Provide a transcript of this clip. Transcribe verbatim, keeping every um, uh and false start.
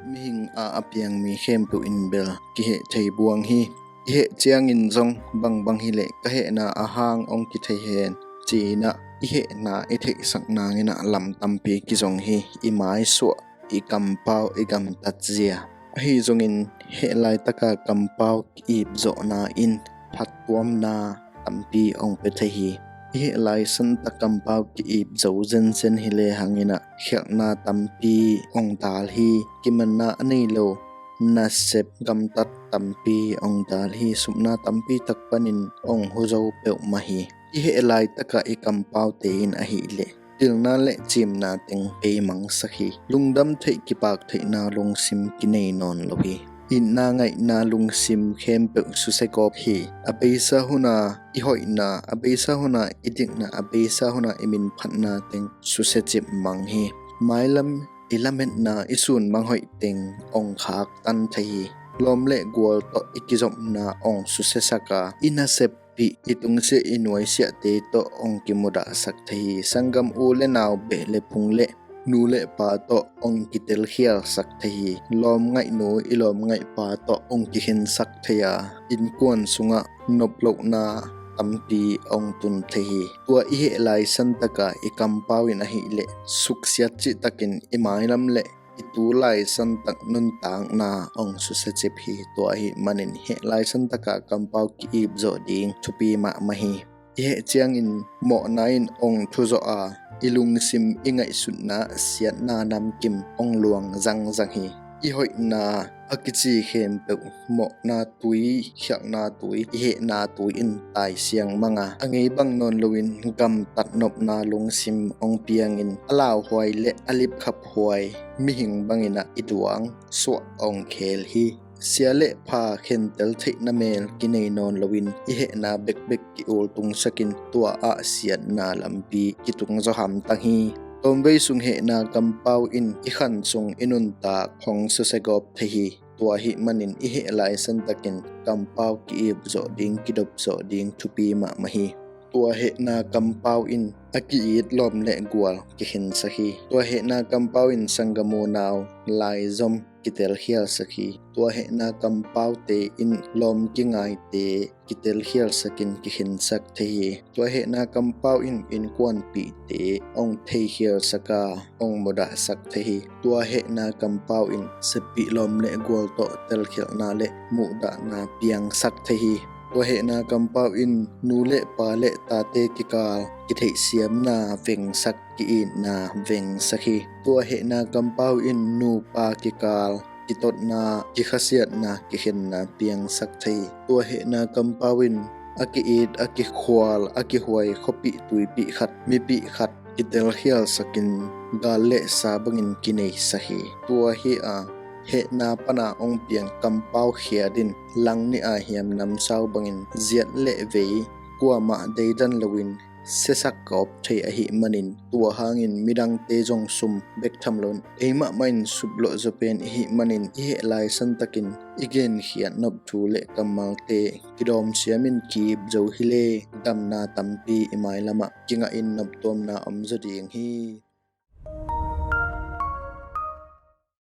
Mihing a a piang mi khempeuh in bel kiheh thei buang hi. I heh ciangin zong bangbang hileh ka hehna a hang hong kithei hen ci-in ah i hehna i theihsak nangin ah lam tampi kizong hi. I maisuah, i kampau, i gamtat zia. Ahi zongin heh laitaka kampau ki-ip zawhna in phattuamna tampi hong pia thei hi. I heh laisan tak kampau ki-ip zo zenzen hi lehang in ah khialhna tampi hong dal hi. Kimanna a nei lo nasep gamtat tampi hong dal hi. Supna tampi tak panin hong hu zo peuhmah hi. I heh laitaka i kampaute in ahileh pilna le cimna teng pei mangsak hi. Lungdam theih kipak theihna lungsim kinei nawn lo hi. Itna ngaihna lungsim khempeuh susia gawp hi. A beisa huna i hoihna, a beisa huna i dikna, a beisa huna i minphatna teng susia cip mang hi. Mailam i lametna, i sun manghoih teng hong khaktan thei hi. Lawm le gual tawh i kizopna hong susiasak a, i nasep pih, i tungsiah, i nuaisiahte tawh hong kimudahsak thei hi. Sanggam u le nau, beh le phung le nu le pa tawh hong kitelkhialsak thei hi. Lawm ngaihnu, i lawm ngaihpa tawh hong kikhensak thei a, innkuan sungah noplohna tampi hong tun thei hi. Tua i heh laisan taka i kampau in ahileh suksiat cihtakin i mailam le i tu laisan tak nuntakna hong susia cip hi. Tua ahih manin heh laisan taka kampau ki-ip zawh ding thupi mahmah hi. I heh ciangin mawhna in hong thuzawh a, i lungsim, i ngaihsutna siatna namkim hong luang zangzang hi. I hoihna a kici khempeuh mawhna tui, khialhna tui, i hehna tui in taisiang mang a, a ngei bang nawn loin gamtat nopna lungsim hong piangin a lauhuai le a lipkhaphuai mihing bangin ah i duang suah hong khel hi. Sia le pha khentel theihna mel kinei nawn loin i hehna bekbek ki-ultungsakin tua ah siatna lampi kitung zaw hamtang hi. Tawmvei sung hehna kampau in i khan sung, i nuntak hong susia gawp thei hi. Tua ahih manin i heh laisan takin kampau ki-ip zawh ding, kidop zawh ding thupi mahmah hi. Tua hehna kampau in a ki-it lawm le gual kikhensak hi. Tua hehna kampau in sanggam u nau laizom kitelkhialsak hi. Tua hehna kampaute in lawm kingaite kitelkhialsakin kikhensak thei hi. Tua hehna kampau in innkuanpihte hong theikhialsak a, hong mudahsak thei hi. Tua hehna kampau in seppih lawm le gual tawh telkhialhna le muhdahna piangsak thei hi. Tua hehna kampau in nu le pa le tate kikal kitheihsiamna vengsak, ki-itna vengsak hi. Tua hehna kampau in nupa kikal kitotna, kikhasiatna, kikhenna piangsak thei hi. Tua hehna kampau in a ki-it, a kikhual, a kihuai khuapih tuipih khat, mipih khat kitelkhialsakin gal le sa bangin kineisak hi. Tua hi a, hehna pana hong piang kampau khiat in langnih a hiam namsau bangin ziat le vei kuamah deidan loin siasak gawp thei ahih manin, tua hangin midangte zong sum bek tham loin eimahmah in suplawh zaw pen i hih manin, i heh laisan takin i genkhiat nop thu le kammalte kidawm siamin ki-ip zo hileh damna tampi i mailamah kingahin noptuamna om zaw ding hi.